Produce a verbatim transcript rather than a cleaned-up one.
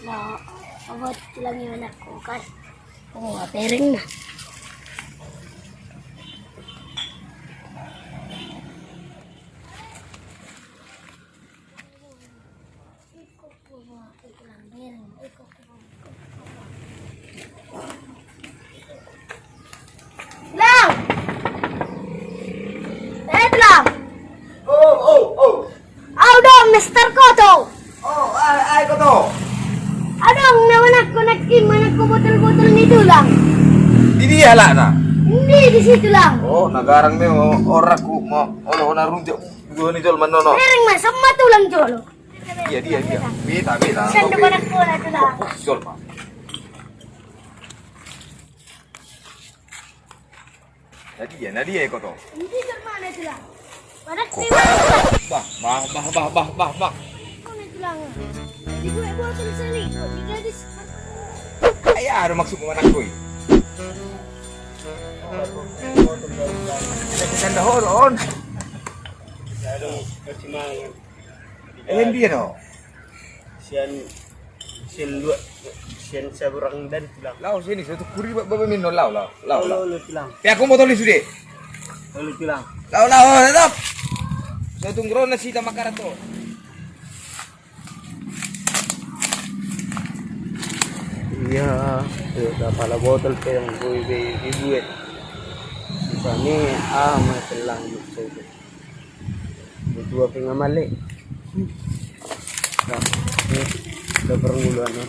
Nah, apa tulang yang aku kan? Oh, apa ring mah? Tulang! Eh, Tulang! Oh, oh, oh. Au do, Mister Koto. Oh, ai, ai, Koto. Adong na manangko nangkin, manangko botol-botol ni Tulang. Di dia halakna? Di, disi, Tulang. Oh, na garang memang, oh, orakku, ma, olo, na runjak. Dua ni jolma nono. Rering ma, sama Tulang jolo. Dia, dia, dia. Beta, beta. Sando banak bola, Tulang. Jolma. Na dia, na dia, Koto. Ini jolma na, Tulang. Banak ni. Bah, bah, bah. Mana, Tulang? Jadi gue buat tulisan ini, kok jadi. Ai, aha do maksudmu, manangko i? Sanda holo on. Aduh, kasih mangan. Eh, dia no. Sian, sian dua, sian saburang dan, Tulang. Lao sini, satu kuri, ba-, ba-, minum, lao, lao, lao, lao. Olo, olo, Tulang. Pe aku mau tulis sude. Olo, Tulang. Lao, lao, tetap. Satu ngro na sita makarat to. Iya, tu, pala botol pe yang gue be dibuat. Susah ni, ah, ma selang maksudnya. Dua pe nga male. Nah, ni, da parngoluan, no.